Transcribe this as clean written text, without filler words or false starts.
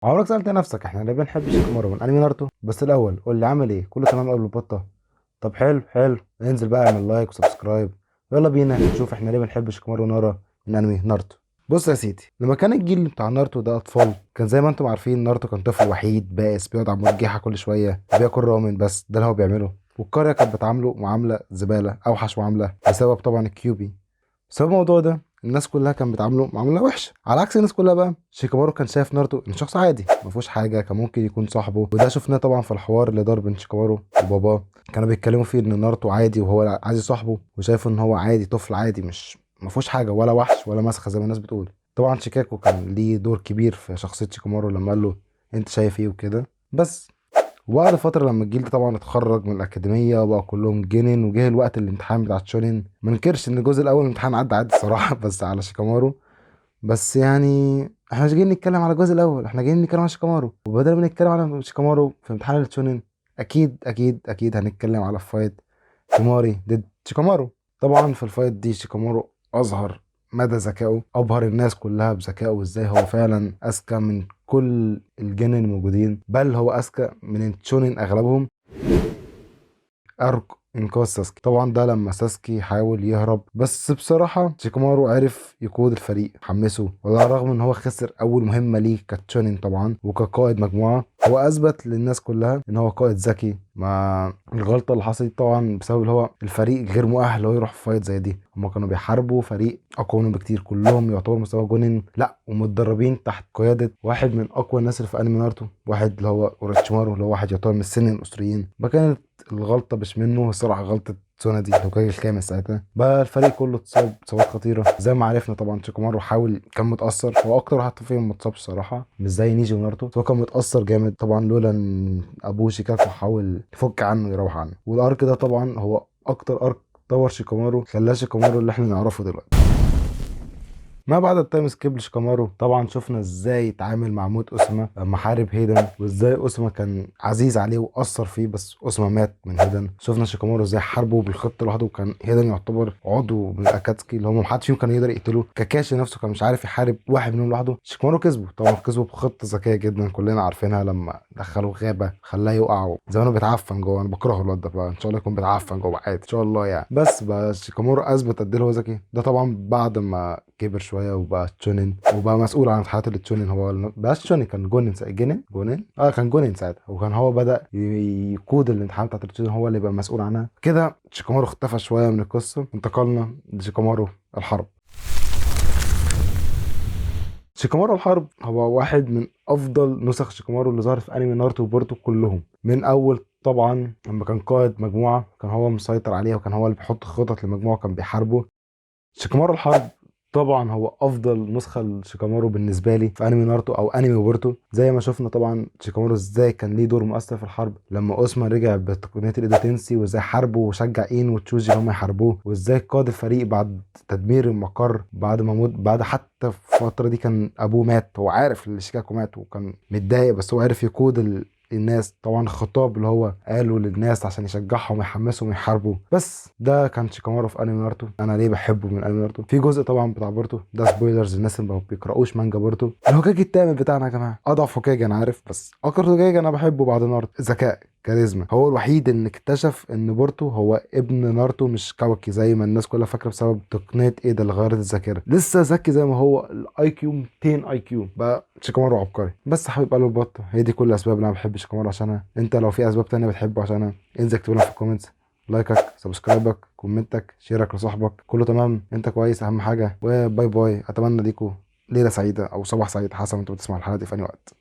عمرك سألت نفسك احنا ليه بنحب شيكامارو من انمي ناروتو؟ بس الاول قول لي عامل ايه؟ كله تمام قبل البطة؟ طب حلو حلو، انزل بقى اعمل like و subscribe، يلا بينا نشوف احنا ليه بنحب شيكامارو نارا من انمي ناروتو. بص يا سيدي، لما كان الجيل بتاع ناروتو ده اطفال، كان زي ما انتم عارفين ناروتو كان طفل وحيد بائس بيقعد على المرجحة كل شوية بياكل رامن، بس ده اللي هو بيعمله. والقريه كانت بتعامله معاملة زبالة، اوحش معاملة، بسبب طبعا الكيوبي. بسبب الموضوع ده الناس كلها كانت بتعامله معاملة وحشة. على عكس الناس كلها بقى، شيكامارو كان شايف ناروتو ان شخص عادي ما فيهوش حاجة، كان ممكن يكون صاحبه. وده شفناه طبعا في الحوار اللي دار بين شيكامارو وباباه، كانوا بيتكلموا فيه ان ناروتو عادي وهو عايز صاحبه، وشايفه ان هو عادي، طفل عادي، مش ما فيهوش حاجة ولا وحش ولا مسخه زي ما الناس بتقول. طبعا شيكاكو كان ليه دور كبير في شخصية شيكامارو لما قال له انت شايف ايه وكده. بس وبعد فترة لما الجيل ده طبعا اتخرج من الأكاديمية وبقى كلهم جنن، وجه الوقت الامتحان بتاع تشونين. ما ننكرش إن الجزء الأول الامتحان عدى عادي الصراحة بس على شيكامارو. بس يعني احنا مش جايين نتكلم على الجزء الأول، احنا جايين نتكلم على شيكامارو. وبدل ما نتكلم على شيكامارو في امتحان التشونين، أكيد أكيد أكيد هنتكلم على fight تيماري ضد شيكامارو. طبعا في ال fight دي شيكامارو أظهر مدى ذكائه، أبهر الناس كلها بذكائه، وإزاي هو فعلا أذكى من كل الجنن الموجودين، بل هو أذكى من التشونين أغلبهم. arc إنقاذ ساسكي، طبعا ده لما ساسكي حاول يهرب، بس بصراحة شيكامارو عرف يقود الفريق، حمسه، وعلى الرغم ان هو خسر اول مهمة ليه كتشونين طبعا وكقائد مجموعة، هو اثبت للناس كلها ان هو قائد ذكي. مع الغلطة اللي حصلت طبعا بسبب اللي هو الفريق غير مؤهل هو يروح في fight زي دي، هما كانوا بيحاربوا فريق اقوى منهم بكتير، كلهم يعتبر مستوى جونين، لا ومتدربين تحت قيادة واحد من اقوى الناس اللي في انمي ناروتو، واحد اللي هو اوراتشيمارو، اللي هو واحد يعتبر من السنين الاسطوريين. ما كانت الغلطة مش منه الصراحة، غلطه تسونادي الهوكاجي الخامس ساعتها. بقى الفريق كله اتصاب اصابات خطيرة زي ما عرفنا. طبعا شيكامارو حاول، كان متاثر، هو اكتر واحد فيهم ما اتصابش صراحة، مش زي نيجي وناروتو، بس هو كان متاثر جامد طبعا، لولا ان ابوه شيكاكو حاول يفك عنه ويروح عنه. وال arc ده طبعا هو اكتر arc طور شيكامارو، خلاه شيكامارو اللي احنا نعرفه دلوقتي. ما بعد ال time skip لشيكامارو، طبعا شفنا ازاي اتعامل مع موت اوسما لما حارب هيدن، وازاي اوسما كان عزيز عليه واثر فيه، بس اوسما مات من هيدن. شفنا شيكامارو ازاي حاربه بالخطة لوحده، وكان هيدن يعتبر عضو من الاكاتسكي اللي هم محدش فيهم كان يقدر يقتله. كاكاشي نفسه كان مش عارف يحارب واحد منهم لوحده، شيكامارو كسبه. طبعا كسبه بخطه ذكية جدا كلنا عارفينها، لما دخله غابه خلاه يقع زمانه بيتعفن جوه. انا بكرهه الواد ده بقى، ان شاء الله يكون بيتعفن جوه عادي ان شاء الله يعني. بس بقى شيكامارو اثبت قد ايه هو ذكي. ده طبعا بعد ما كبر شوية وبقى تشونين وبقى مسؤول عن حياة التشونين. هو بقاش تشونين، كان جونين جنين جونين، كان جونين ساعتها، وكان هو بدا يقود الامتحان بتاعت التشونين، هو اللي بقى مسؤول عنها. كده شيكامارو اختفى شوية من القصة. انتقلنا لشيكامارو الحرب. شيكامارو الحرب هو واحد من افضل نسخ شيكامارو اللي ظهرت في انمي ناروتو وبورتو كلهم. من اول طبعا لما كان قائد مجموعة، كان هو مسيطر عليها، وكان هو اللي بيحط خطط للمجموعة وكان بيحاربه. شيكامارو الحرب طبعا هو افضل نسخه لشيكامارو بالنسبة لي في انمي ناروتو او انمي بورتو. زي ما شفنا طبعا شيكامارو ازاي كان ليه دور مؤثر في الحرب لما اوسما رجع بتقنية الايدو تنسي، وازاي حاربه وشجع اين وتشوجي هم يحاربوه، وازاي قاد الفريق بعد تدمير المقر بعد ما موت، بعد حتى في الفترة دي كان ابوه مات، هو عارف ان شيكاكو مات وكان متضايق، بس هو عرف يقود الناس. طبعا الخطاب اللي هو قاله للناس عشان يشجعهم ويحمسهم ويحاربوا. بس ده كان شيكامارو في انمي ناروتو. انا ليه بحبه من انمي ناروتو؟ في جزء طبعا بتاع بورتو ده spoilers الناس اللي ما بيقراوش مانجا بورتو. الهوكاجي الثامن بتاعنا يا جماعة، اضعف هوكاجي انا عارف، بس اكتر هوكاجي انا بحبه بعد ناروتو. ذكاء، كاريزما، هو الوحيد اللي اكتشف ان بورتو هو ابن ناروتو مش كاواكي زي ما الناس كلها فاكره، بسبب تقنية ايه ده اللي غيرت الذاكرة. لسه ذكي زي ما هو، ال IQ 200 IQ. بقى شيكامارو عبقري. بس حبيب قلب البطه، هي دي كل الاسباب اللي انا بحب شيكامارو عشانها. انت لو في اسباب تانية بتحبه عشانها انزل اكتب لنا في ال comments. لايكك، سبسكرايبك، كومنتك، شيرك لصاحبك، كله تمام. انت كويس اهم حاجة. و bye bye. اتمنى ليكم ليلة سعيدة او صباح سعيد حسب انت بتسمع الحلقة دي في اي وقت.